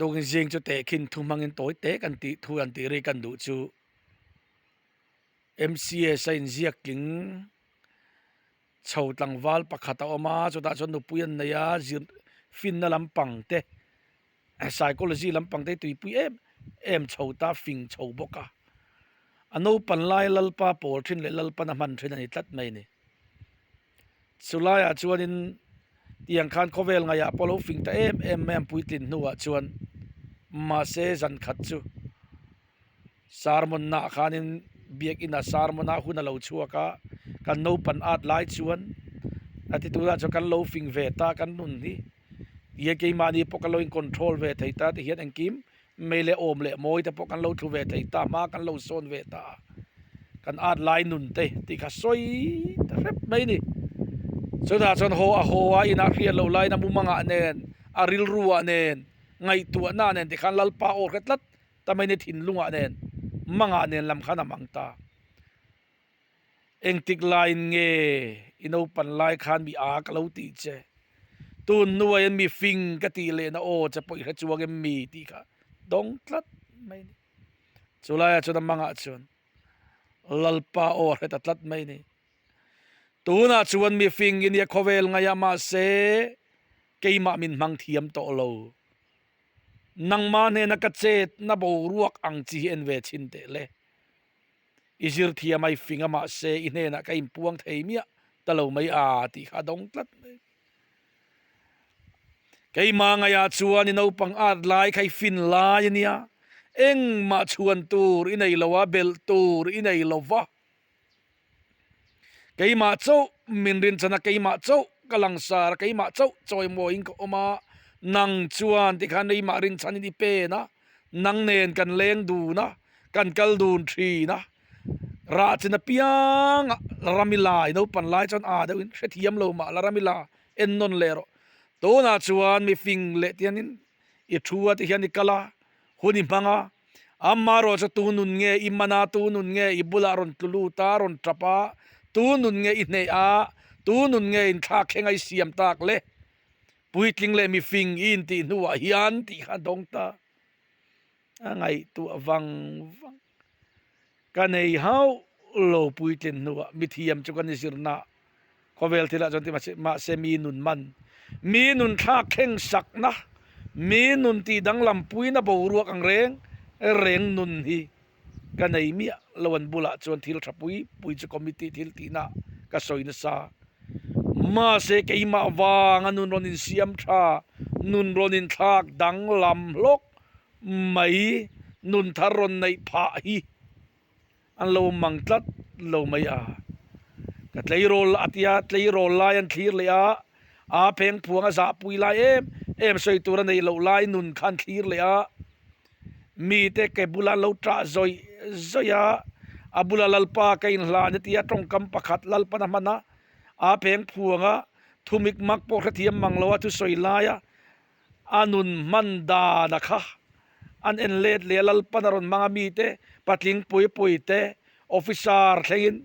Tukin zing chu tehkhin thu hmangin tawi te kan tih thu an tih ri kan duh chu M_C_S a inziak tling chho tlangval pakhat a awm a chutah chuan nupui an nei a zir finna lampang te psychology lampang te tuipui em em chho ta fing chho bawk a a naupan lai lalpa pawl thin leh lalpan a hman thin a ni tlat mai a ni. Chu laiah chuanin tiang khan khawvel ngaihah pawh lo fing ta em em mai an puitlin hnuah chuan mahse zan khat chu sermon naah khanin biakin ah sermon ah hun a lo chhuak a kan naupan at lai chuan a ti tunah chuan kan lo fing ve ta kan nun hi tia keimahni pawh kan lo in control ve thei ta ti hian engkim Mei leh awm leh mawi te pawh kan lo thlu ve thei ta, hma kan lo sawn ve ta a, kan at lai nun te tih kha sawi ta hrep mai ni. Chutah chuan haw a haw a inah hriat loh laiin a mumangah nen, a rilruah nen, ngaihtuahna nen tikhan Lalpa aw hre tlat ta mai ni thinlungah nen, mangah nen lam khan a mang ta. Engtik laiin nge i naupan lai khan mi a ka lo tih che? Tun hnuaiin mi fing ka tih lehna aw che pawh i hre chuang em mi tih kha dawng tlat mai a ni. Chu laiah chuan a mangah chuan Lalpa aw a hre ta tlat mai a ni. Tunah chuan mi fing i nia khawvel ngaih a mahse keimah min hmang thiam tawh lo. Nangmah hnena ka chetna boruak ang chi hi en ve chhin teh le. I zir thiam a, i fing a mahse i hnenah ka inpuang thei miah ta lo mai a tih kha a dawng tlat mai. Keimah ngaihah chuan i naupang at lai kha i fin lai a nia, engmah chhuan tur i nei lo a, belh tur i nei lo va. Keimah chauh min rinchhan a, keimah chauh ka langsar a, keimah chauh chawimawiin ka awm a, nang chuan tikhan keimah rinchhanin i pen a, nang nen kan leng dun a, kan kal dun thin a, rah chin apiang ah ram i lai naupan lai chuan aa deuhin hrethiam lo mah la ram i la en nawn leh rawh. Tunah chuan mi fing leh ti hianin i thu a ti hian i kal a, hun i hmang a, amaherawh chu tu nun nge i man a, tu nun nge i bulah rawn tlu lut a, rawn tap a, tu nun nge i hneh a, tu nun nge inthlak thleng a i siam tak le puitling leh mi fing i intih hnuah hian tih kha a dawng ta. A ngaihtuah vang vang. Ka nei hauh lo puitlin hnuah mithiam chu ka ni zirna khawvel thilah chuan ti mahse mahse mi nun man, mi nun thlak thleng sakna, mi nun tih danglam puina boruak ang reng reng nun hi ka nei miah lo an bulah chuan thil tha pui pui chu committee thil tihna ka sawi nasa. Mahse keimah vanga nun rawn insiam tha, nun rawn inthlak danglam hlawk mai, nun thar rawn neih phah hi an lo mang tlat lo mai a. Ka tleirawl a tia, tleirawl lai an thlir leh a, aa pheng phuang a zahpui lai em em sawi tur a neih loh lai nun kha an thlir leh a. Mite ke bula lo ṭah zawih zawih a, a bula Lalpa ka inhlan a ti a, tawngkam pakhat Lalpan a hman a, aa pheng phuang a, thumik mak pawh hrethiam mang lo a thusawi lai a, a nun hman dan a kha an en let leh a, Lalpan a rawn hmang a mite patling pui pui te officer thlengin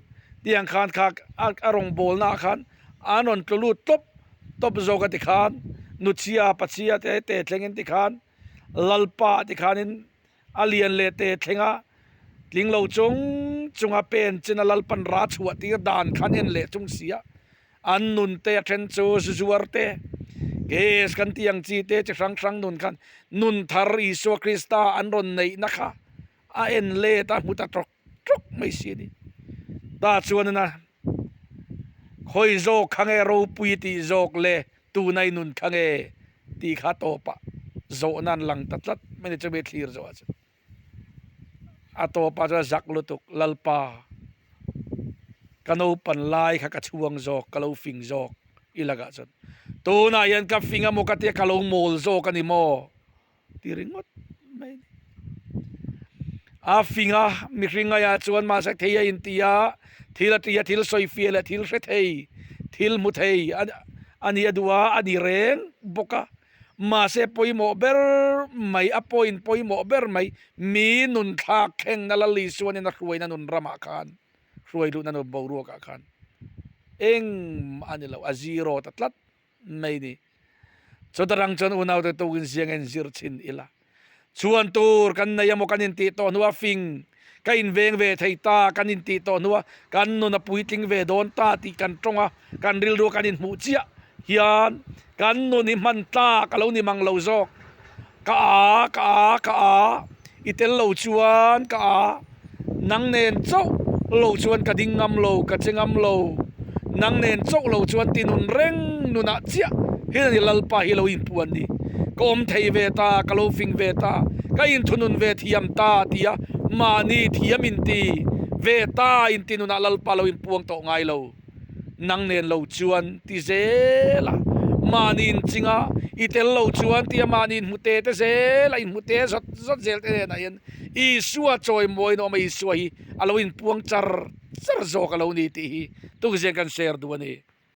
tiang khan kha a rawngbawlna ah khan an rawn tlu lut tawp tawp zawk a tikhan nuchhia pachhia te te thlengin tikhan Lalpa ti khanin a lian leh te thleng a, tling lo chung chunga pen chin a Lalpan ra chhuah tir dan khan en leh chung si a, an nun te a then chu zu zuar te, case kan tih ang chi te chi hrang hrang nun khan nun thar Isua Krista an rawn neihna kha a en let a hmu ta tawk tawk mai si a ni. Tah chuan a khawi zawk kha nge ropui tih zawk le tunai nun kha nge tih kha tawpah zawhna an lang ta tlat mai ni chumi thlir zawhah chuan a tawpah chuan zak lutuk Lalpa ka naupan lai kha ka chhuang zawk ka lo fing zawk i lakah chuan tunah hian ka fing a maw ka tia ka lo mawl zawk a ni maw. Ti ringawt mai a ni. A fing a, mihring ngaiah chuan mahse thei a inti a, thil a tia thil sawifiah leh thil hre thei, thil hmu thei a ni a duh a, a ni reng bawk a. Mahse pawimawh ber mai, a point pawimawh ber mai, mi nun thlak thlengna Lal Isuanin a hruaina nun ramah khan, hruai luhna nun boruakah khan engmah a ni lo, a zero ta tlat mai ni. Chuta rang chuan unaute tukin ziang en zir chhin ila. Chhuan tur kan nei emaw kan intih tawh hnua fing ka inveng ve thei ta kan intih tawh hnua kan nun a puitling ve dawn ta tih kan tawng a, kan rilru kan inhmuh chiah hian kan nun hi hman tlak a lo ni mang lo zawk. Ka a, ka a, ka a, i tel lo chuan ka a, nang nen chauh lo chuan ka ding ngam lo, ka che ngam lo, nang nen chauh lo chuan ti nun reng nunah chiah hian a ni Lalpa hi lo inpuan ni. Ka awm thei ve ta, ka lo fing ve ta, ka inthunun ve thiam ta tia mahni thiam inti ve ta inti nunah Lalpa lo inpuang tawh ngai lo. Nang nen lo chuan ti zel a, mahni inching a, i tel lo chuan tia mahni inhmu te te zel a, inhmu te zawt zawt zel te nenah hian Isua chawimawiin a awm a, Isua hi a lo inpuang char char zawk a lo ni tih hi tukzian kan share duh a ni.